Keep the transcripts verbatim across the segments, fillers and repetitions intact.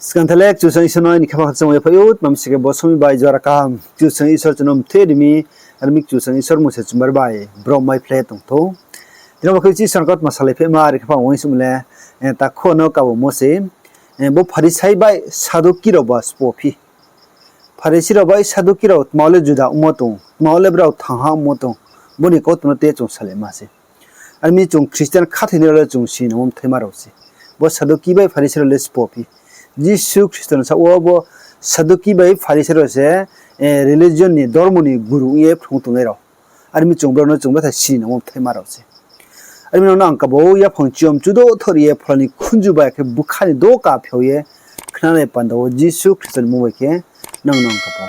Skang thalek Kchusoyang Isor no aini khaphang khakchangmo yaphai ou, tma mi sing khe bo somoing bai jora kaham Kchusoyang Isor chung no mthe ri mi, ar mi Kchusoyang Isor mung se chumbar bai brom mai phlai ye tong thou. Tini bo khe Isor ni kautma salai phaima ri khaphang uaingsouhmo le, eh, takhu no kabumo se, eh, bo Pharisai bai Saduki rao ba sbo phi. Pharisai rao bai Saduki rao tma wo le juda ongmo tong, tma wo le brao thangha ongmo tong, bo ni kautma no te chung salaima se. Ar mi chung Christian khathoinai rao le chung sinamo mthaima rao se. Bo Saduki bai Pharisai rao le sbo phi. Jisu Khristo ni saoh wo bo Saduki bai Pharisai rao se, eh, religion ni, dormo ni guru ong ye phrung tongnai rao. Ar mi chung brao no chung betha sinamo mthaima rao se. Ar mi nang no ang kabo yaphang chiyom chudo thori ye phola ni khunju bai khe bkha ni doka phiao ye khnanai panda wo Jisu Khristo ni mmung bai khe nang no ang kabo.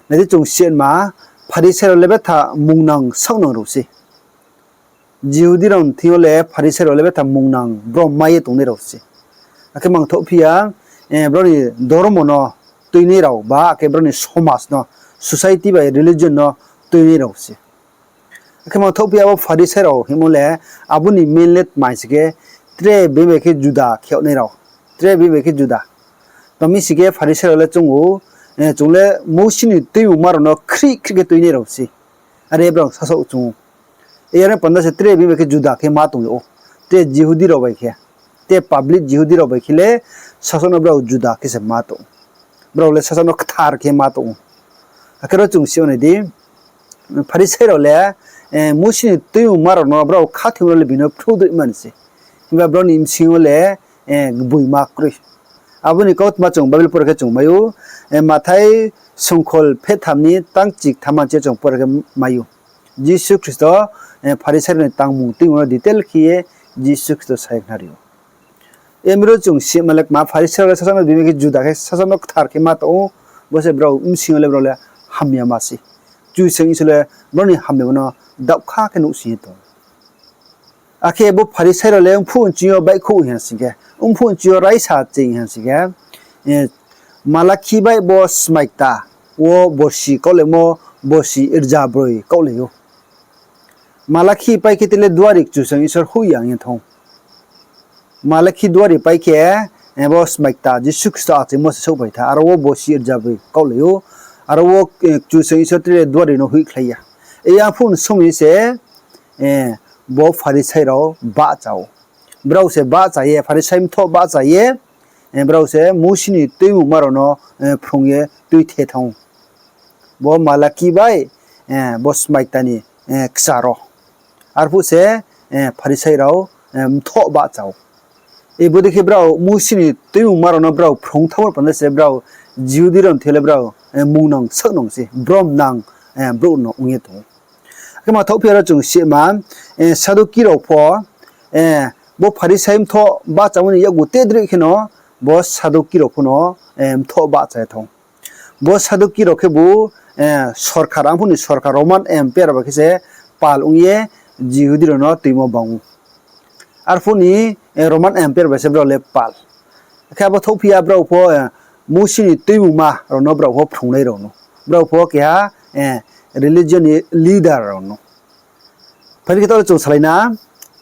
Nai di chung sima, Pharisai rao le betha mungnang saohnang rao se. Jihudi rao ni thing yo le Pharisai rao le betha mungnang brom mai ye tongnai rao se. Akhe mangthouhphi ya, eh, brao ni dormo no tuinai rao ba akhe brao ni somaj no, society bai religion no tuinai rao se. Akhe mangthouhphi ya bo Pharisai rao hingmo le, abo ni main le tma hing sing khe, tre bini bai khe juda khe yagnai rao. Tre bini bai khe juda. Tma mi sing khe Pharisai rao le chung ou, eh, chung le Mousi ni tuimungma rao no khrih khrih khe tuinai rao se. Are brao sasaoh chung ou. Yar ni panda se tre bini bai khe juda khe ma tong ou. Tre Jihudi rao bai khe. Tre public Jihudi rao bai khe le sasaoh no brao juda khe se ma tong ou. Brao le sasaoh no kthar khe ma tong ou. Akhe ro chung si nai di, Pharisai rao le, eh, Mousi ni tuimungma rao no brao khathoimo rao le bini phrungdroihma ni se. Himba brao ni bsing yo le, eh, gboima kroi. Abo ni kautma chung Bible por khe chung mai ou, eh, Mathai songkhol phehtham ni tangchik thamma chi chung por khe mai ou. Jisu Khristo, eh, Pharisai rao ni tangmung tuimung no detail khe ye Jisu Khristo sa ye khnari ou. Emi ro chung sima le kma, Pharisai rao le sasaoh no bini khe juda khe sasaoh no kthar khe ma tong ou, bo se brao bsing yo le brao le hamyama se. Kchusoyang Isor le brao ni hamyama no daohkha khe nuhsing ye tong ou. Akhe bo Pharisai rao le mphuh nching yo baihkhouh hing sing khe, mphuh nching yo raisa ching hing sing khe, eh, Malakhi bai bo smai kta wo borsi kaohlaimo, borsi rzabroi kaohlai ou. Malakhi pai khe tre le duari Kchusoyang Isor hoih ya ong ye thanng ou. Malakhi duari pai khe, eh, bo smai kta Jisu Khristo achaimo se souhphai tha, aro wo borsi rzabroi kaohlai ou, aro wo, eh, Kchusoyang Isor tre le duari no hoihkhlai ya. Eyang phuh ni somoi se, eh, bo Pharisai rao bahcha ou. Brao se bahcha ye, Pharisai mthoh bahcha ye, eh, brao se Mousi ni tuimungma rao no, eh, phrung ye tuithe thanng ou. Bo Malakhi bai, eh, bo smai kta ni, eh, kchar wo. Arphuh se, eh, Pharisai rao, eh, mthoh bahcha ou. Ibo dei khe brao Mousi ni tuimungma rao no brao phrung thanngmo panda se brao Jihudi rao ni thing yo le brao, eh, mungnang saohnang se, bromnang, eh, brouh no ong ye tong ou. Akhe mangthouhphi ya ro chung sima, eh, Saduki rao pho, eh, bo Pharisai mthoh bahchamo ni yakgu tedroih kheno, bo Saduki rao pho no, eh, mthoh bahcha ye thanng ou. Bo Saduki rao khebu, eh, sorkar, arphuh ni sorkar Roman Empire bai khe se pal ong ye Jihudi rao no tuimo bang ou. Arphuh ni, eh, Roman Empire bai se brao le pal. Akhe abo thouhphi ya brao pho, eh, Mousi ni tuimungma rao no brao pho phrungnai rao no. Brao pho keha, eh, religion ni leader rao no. Phai di khe taoh le chung salai na,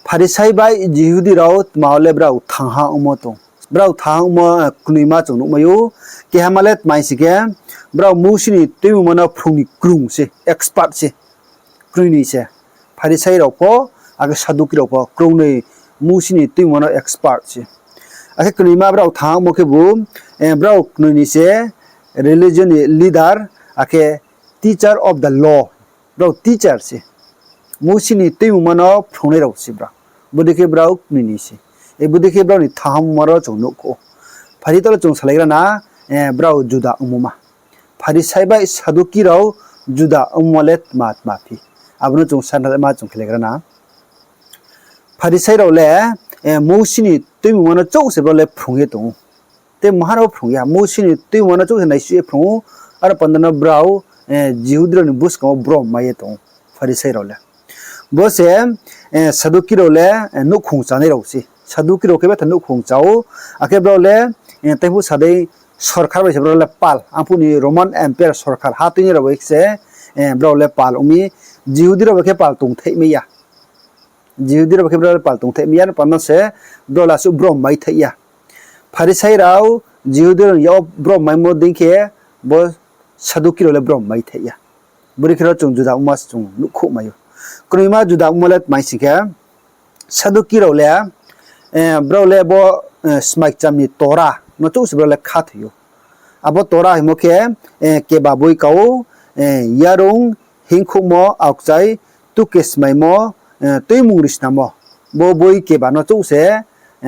Pharisai bai Jihudi rao tma wo le brao thangha ongmo tong. Brao thangha ongmo, eh, knoima chung nuhmai ou. Kehama le tma hing sing khe, brao Mousi ni tuimungma no phrung ni krung se, expert se. Knoi ni se. Pharisai rao pho, akhe Saduki rao pho, krungnoi Mousi ni tuimungma no expert se. Akhe knoima brao thangha ongmo khebu, eh, brao knoi ni se religion ni leader, akhe teacher of the law. Brao teacher se. Mousi ni tuimungma no phrungnai rao se brao. Bodei khe brao knoi ni se. E bodei khe brao ni thangha ongmo ro chung nuhkhouh ou. Phai di taoh le chung salaigra na, eh, brao juda ongmo ma. Pharisai bai Saduki rao juda ongmo le tma tma phi. Abo no chung sanma chung khelaigra na. Pharisai rao le, eh, Mousi ni tuimungma no chouh se brao le phrung ye tong ou. Te maha rao phrung ya, Mousi ni tuimungma no chouh se naisuh ye phrung ou, aro panda no brao, eh, Jihudi rao ni buskang wo brom mai ye tong ou, Pharisai rao le. Bo se, eh, Saduki rao le, eh, nouhkhong chánai rao se. Saduki rao khe betha nouhkhong chá ou, akhe brao le, eh, taiphuh sadei sorkar bai se brao le pal, arphuh ni Roman Empire sorkar ha tuinai rao bai se, eh, brao le pal ong mi, Jihudi rao bai khe pal tongthaih mai ya. Jihudi rao bai khe brao le pal tongthaih mai ya, panda se brao le asuh brom maithaih ya. Pharisai rao Jihudi rao ni yak wo brom maimo dei khe, bo Saduki rao le brom mai thaih ya. Bodei khe ro chung juda ongma se chung nuhkhouh mai ou. Knoima juda ongma le tmai sing khe, Saduki rao le, brao le bo, smai kcham ni Torah no chouh se brao le khathoi ou. Abo Torah hingmo khe, keba boi ka ou, yarung, hingkhouhmo, aokchai, tuke smaimo, tuimung ri snamo. Bo boi keba no chouh se,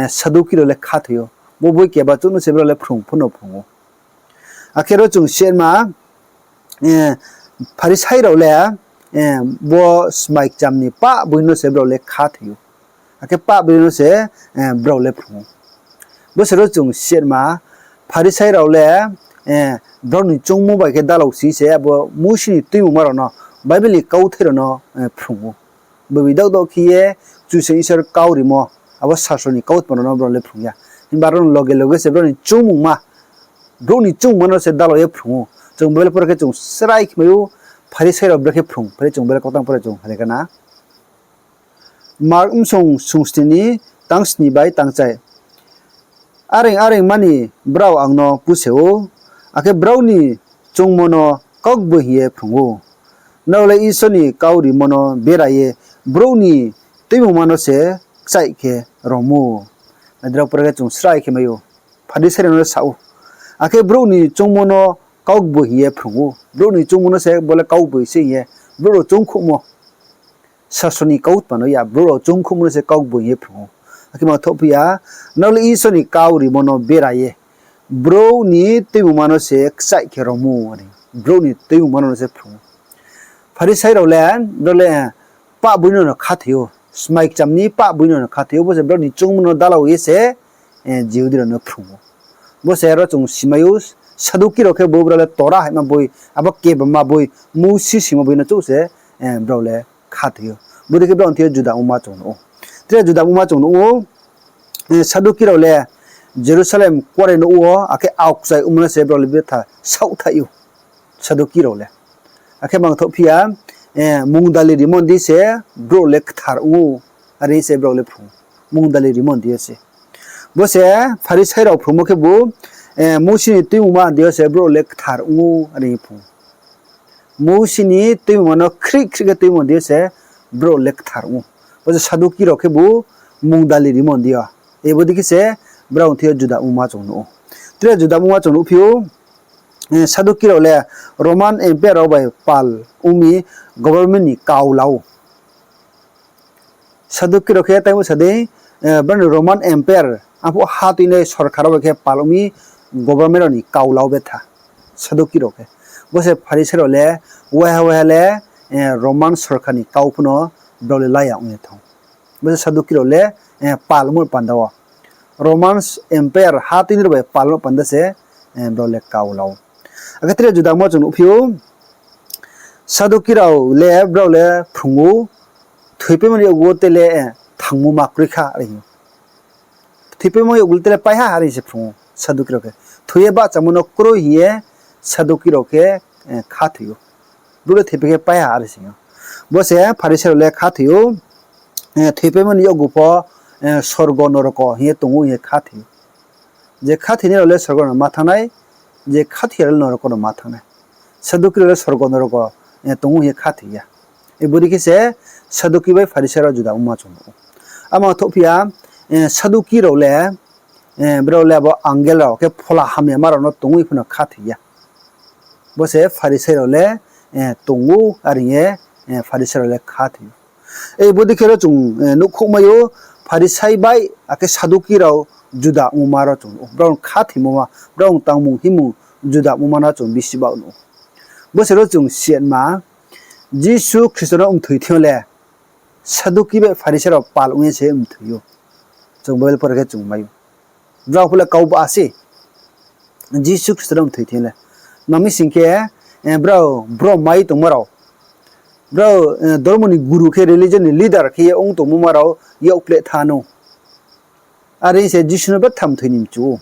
Saduki rao le khathoi ou. Bo boi keba chouh no se brao le phrung pho no phrung ou. Akhe ro chung siatma, Pharisai rao le, bo smai kcham ni pah boi no se brao le khathoi ou. Akhe pah boi no se, brao le phrung ou. Bo se ro chung siatma, Pharisai rao le, brao ni choungmo bai khe dalao sing se abo Mousi ni Tuimungma rao no, Bible ni kauthai rao no, phrung ou. Boi boi daoh daoh khe ye Kchusoyang Isor kau rimo, abo sasro ni kautma rao no brao le phrung ya. Himba aro no loge loge se brao ni choungmungma, brouh ni choungmungma no se dalao ye phrung ou. Chung Bible pore khe chung srai khe mai ou, Pharisai rao brekhe phrung, phari chung Bible kautang pore chung hale kana. Mark bsung sungsni ni tang sni bai tang chai. Areing areing mani brao ang no puse ou, akhe brao ni choungmo no kaugboing hing ye phrung ou. Nrao le Isor ni kau rimo no bera ye brouh ni tuimungma no se kchaih khe rom ou. Adra pore khe chung srai khe mai ou. Pharisai rao no sa ou. Akhe brouh ni choungmo no kaugboing hing ye phrung ou. Brouh ni choungmo no se bo le kaugboing se hing ye. Brouh rao choungkhouhmo. Sasro ni kautma no ya, brouh rao choungkhouhmo no se kaugboing ye phrung ou. Akhe ma thohphi ya, nrao le Isor ni kau rimo no bera ye, brouh ni tuimungma no se kchaih khe rom ou, brouh ni tuimungma no se phrung ou. Pharisai rao le, brao le, pah boi no no khathoi ou, smai kcham ni pah boi no no khathoi ou, bo se brao ni choungmo no dalao ye se, Jihudi rao no phrung ou. Bo se aro chung simai ou, Saduki rao khe bo brao le Torah hingma boi, abo kebama boi, Mousi singmo boi no chouh se, brao le khathoi ou. Bodei khe brao ni thing yo juda ongma chung nuh ou. Tre juda ongma chung nuh ou, Saduki rao le Jerusalem kuarenouh wo akhe aokchai ongmo no se brao le betha saohthaih ou. Saduki rao le. Akhe bang thohphi ya, mungdali rimo ni di se brouh le kthar ong ou, are se brao le phrung ou. Mungdali rimo ni di yo se. Bo se Pharisai rao phrungmo khebu, Mousi ni Tuimungma ni di yo se brouh le kthar ong ou, are phrung ou. Mousi ni Tuimungma no khrih khrih khe tuimo ni di yo se brouh le kthar ong ou. Bo se Saduki rao khebu mungdali rimo ni di yo. Bodei khe se brao ni thing yo juda ongma chung nuh ou. Tre juda ongma chung nuhphi ou, Saduki rao le Roman Empire rao bai pal ong mi government ni kau la ou. Saduki rao khe taibo sa dei, brao ni Roman Empire, arphuh ha tuinai sorkar rao bai khe pal ong mi government rao ni kau la ou betha. Saduki rao khe. Bo se Pharisai rao le, waiha waiha le, Roman sorkar ni kau pho no brao le la ya ong ye thanng ou. Bo se Saduki rao le, pal ongmo panda wo. Roman Empire ha tuinai rao bai pal ongmo panda se, brao le kau la ou. Akhe tre juda ongmo chung nuhphi ou, Saduki rao le brao le phrung ou, thoipaimo ni yakgu wo te le, thangmo ma kroi kha, are hing ou. Thoipaimo ni yakgu le te le paiha, are se phrung ou Saduki rao khe. Thoi ye bahchamo no kroi hing ye Saduki rao khe, khathoi ou. Brouh le thoipai khe paiha, are se hing ou. Bo se Pharisai rao le khathoi ou, thoipaimo ni yakgu pho, sorgo noroko hing ye tong ou hing ye khathoi ou. Je khathoinai rao le sorgo no ma thanng nai, je khathoiya rao le noroko no ma thanng nai. Saduki rao le sorgo noroko, tong ou hing ye khathoi ya. Bodei khe se Saduki bai Pharisai rao juda ongma chung nuh ou. Amo thohphi ya, Saduki rao le, brao le abo angel rao khe phola hamyama rao no tong ou pho no khathoi ya. Bo se Pharisai rao le, tong ou, are hing ye, Pharisai rao le khathoi ou. Bodei khe ro chung, nuhkhouh mai ou, Pharisai bai akhe Saduki rao juda ongma ro chung nuh ou. Brao khathoimo ma, brao tangmung himung juda ongma no chung bisi baoh nuh ou. Bo se ro chung siatma, Jisu Khristo no mthoi thing yo le, Saduki bai Pharisai rao pal ong ye se mthoi ou. Chung Bible pore khe chung mai ou. Brao pho le kau ba se. Jisu Khristo no mthoi thing yo le. Tma mi sing khe, brao, brao mai tongma rao. Brao, dormo ni guru khe, religion ni leader khe ye ong tongmo ma rao, yakpleh tha nou. Are se Jisu no betha mthoi ni mchu ou.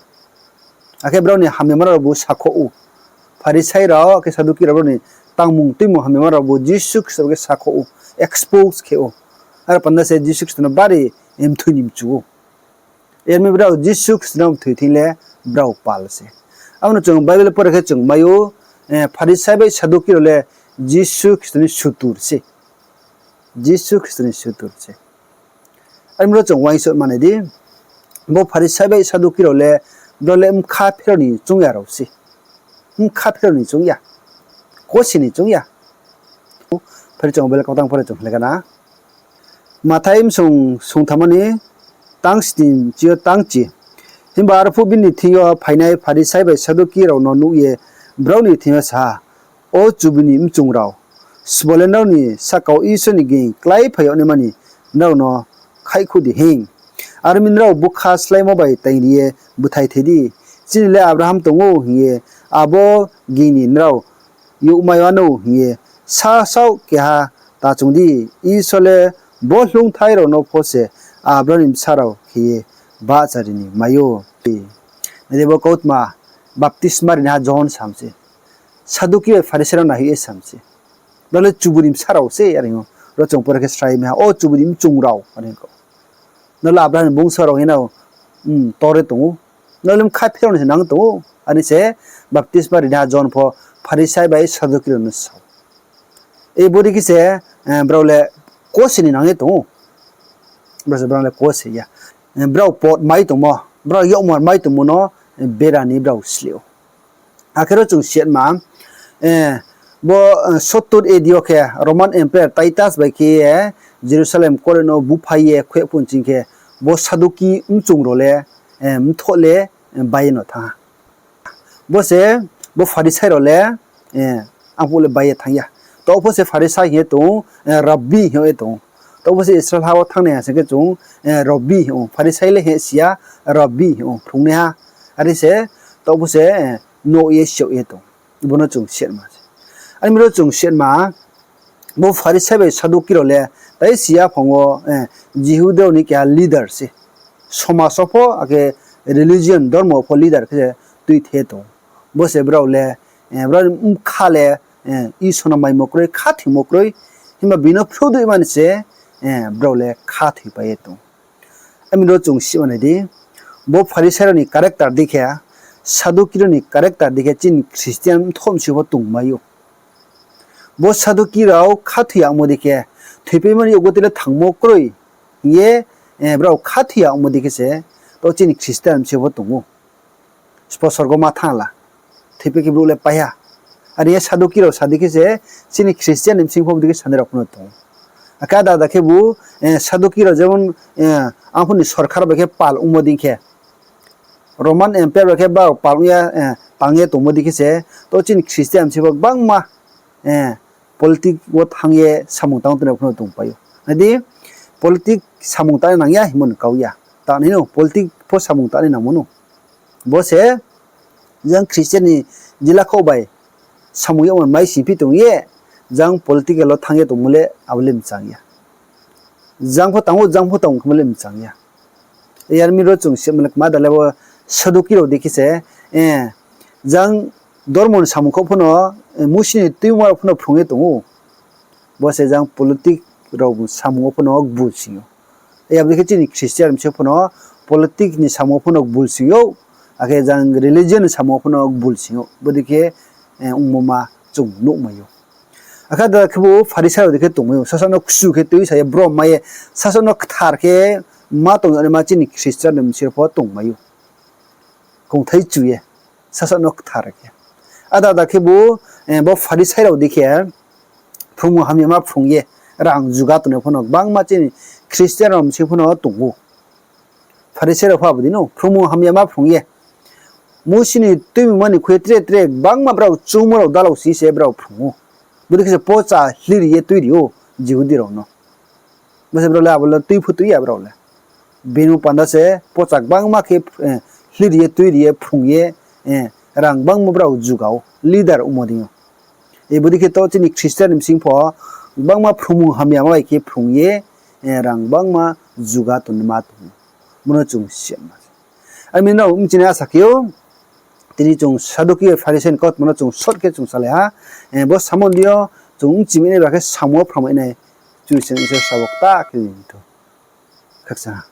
Akhe brao ni hamyama rao bu sakhouh ou. Pharisai rao, akhe Saduki rao brao ni tangmung tuimung hamyama rao bu Jisu Khristo khe sakhouh ou, expose khe ou. Aro panda se Jisu Khristo no bari mthoi ni mchu ou. Yar mi brao Jisu Khristo no mthoi thing le brao pal se. Abo no chung Bible pore khe chung mai ou, Pharisai bai Saduki rao le Jisu Khristo ni sutur se. Jisu Khristo ni sutur se. Are mi ro chung uaingsouhma nai di, bo Pharisai bai Saduki rao le, brao le bkha pherao ni choung ya rao se. Bkha pherao ni choung ya, kose ni choung ya. Phai di chung Bible kautang pore chung khlai kha na. Mathai bsung sungtham ni tang sni chi yo tang chi. Himba arphuh bini thing yo phainai Pharisai bai Saduki rao no nuh ye brao ni thing yo sa ha, O chubu ni mchung rao, sbo le nrao ni sahka wo Isor ni ging kláiphai yag naima ni nrao no khaihkhouh di hing. Are mi nrao bkha sláimo bai taing ri ye bthai thoi di. Chini le Abraham tong ou hing ye abo ging ni nrao youhmai wanou hing ye sasaoh keha ta choung di. Isor le bo hloungthai rao no pho se Abraham ni bsa rao khe ye bahchari ni mai ou. Nai di, bo kautma baptisma rinaiha Johon sam se. Saduki bai Pharisai rao naihoih ye sam se. Brao le chubu ni bsa rao se, are ong ou. Ro chung pore khe srai mai ha, O chubu ni mchung rao, are ong ou. Nrao le Abraham ni bungso rao hing ye nrao tor ye tong ou. Nrao le bkha pherao ni se nang tong ou. Are se baptisma rinaiha Johon pho Pharisai bai Saduki rao no sa ou. Bodei khe se brao le kose ni nang ye tong ou. Brao se brao le kose ya. Brao pot mai tongmo, brao yakmar mai tongmo no bera ni brao sleh ou. Akhe ro chung siatma, bo sottur A D yo khe Roman Emperor Titus bai khe ye Jerusalem kore no buphai ye khuih phuh ching khe, bo Saduki mchung rao le mthoh le bai ye no thanng ha. Bo se, bo Pharisai rao le, arphuh le bai ye thanng ya. Taoh pho se Pharisai hing ye tong ou, Rabbi hing ye tong ou. Taoh pho se Israel ha wo thanngnai ha sing khe chung, Rabbi hing ou. Pharisai le hing si ya, Rabbi hing ou, phrungnaiha. Are se, taoh pho se, nouh ye siao ye tong. Bo no chung siatma se. Are mi ro chung siatma, bo Pharisai bai Saduki rao le, tai si ya phang wo, Jihudi rao ni keha leader se. Somaj wo pho, akhe religion, dormo pho leader khe se tuithe tong ou. Bo se brao le, brao ni bkha le, Isor no maimo kroi, khathoimo kroi, himba bini no phruh dei mani se, brao le khathoi pai ye tong ou. Ami ro chung sima nai di, bo Pharisai rao ni character dei khe, Saduki rao ni character dei khe chini Christian mthoh msi pho tongmai ou. Bo Saduki rao khathoi yagmo dei khe, thoipaimo ni yakgu tei le thangmo kroi hing ye, brao khathoi yagmo dei khe se, taoh chini Christian msi pho tong ou. Sbo sorgo ma thanng la, thoipai khe brouh le pai ha. Are ye Saduki rao sa dei khe se, chini Christian ni bsing pho bodei khe sanai rao pho no tong ou. Akhe ada ada khe bo, Saduki rao jemon, arphuh ni sorkar bai khe pal ongmo dei khe, Roman Empire bai khe brao pal ong ya, tang ye tongmo dei khe se, taoh chini Christian bsing pho gbangma, politic wo thanng ye samung tang tongnai pho no tongpai ou. Nai di, politic samung tangnai nang ya hingmo ni kau ya. Tangnai no, politic pho samung tangnai nangmo no. Bo se, jang Christian ni jila khaoh bai samung yagmo mai sing phi tong ye, jang political wo thanng ye tongmo le abo le mchang ya. Jang pho tang ou, jang pho tang ou khemo le mchang ya. Yar mi ro chung sima le kma da le bo Saduki rao dei khe se, jang dormo ni samung khaoh pho no, Musi ni tuimungma rao pho no phrung ye tong ou. Bo se jang politic rao samung wo pho no gbul sing ou. Abo dei khe chini Christian bsing pho no politic ni samung wo pho no gbul sing ou. Akhe jang religion ni samung wo pho no gbul sing ou. Bodei khe, ongmo ma chung nuhmai ou. Akhe ada khe bo Pharisai rao dei khe tongmai ou. Sasaoh no kchu khe tuisa ye brom mai ye, sasaoh no kthar khe ma tong yag naima chini Christian ni bsing pho tongmai ou. Kongthai chu ye, sasaoh no kthar khe. Ada ada khe bo, bo Pharisai rao dei khe, phrungmung hamyama phrung ye, rang juga tongnai pho no gbangma chini Christian rao bsing pho no tong ou. Pharisai rao pho abo dei no, phrungmung hamyama phrung ye, Musi ni tuimungma ni khui ye tre tre gbangma brao chungmo rao dalao si se brao phrung ou. Bodei khe se pocha hlir ye tuiri ou, Jihudi rao no. Bo se brao le abo le tui pho tui ya brao le. Bini panda se pocha gbangma khe, hlir ye tuiri ye phrung ye, rang gbangma brao juga ou, leader ongmo dei ou. Bodei khe taoh chini Christian ni bsing pho gbangma phrungmung hamyama bai khe phrung ye, rang gbangma juga tongnaima tong ou. Bo no chung sima se. Ami nrao mchini asa khe ou, tini chung Saduki Pharisai ni kautma no chung short khe chung salai ha. Bo samung di yo chung mchimai nai ba khe samung wo phramai nai, Kchusoyang Isor sabo kta khe ni thou. Khakchang ha.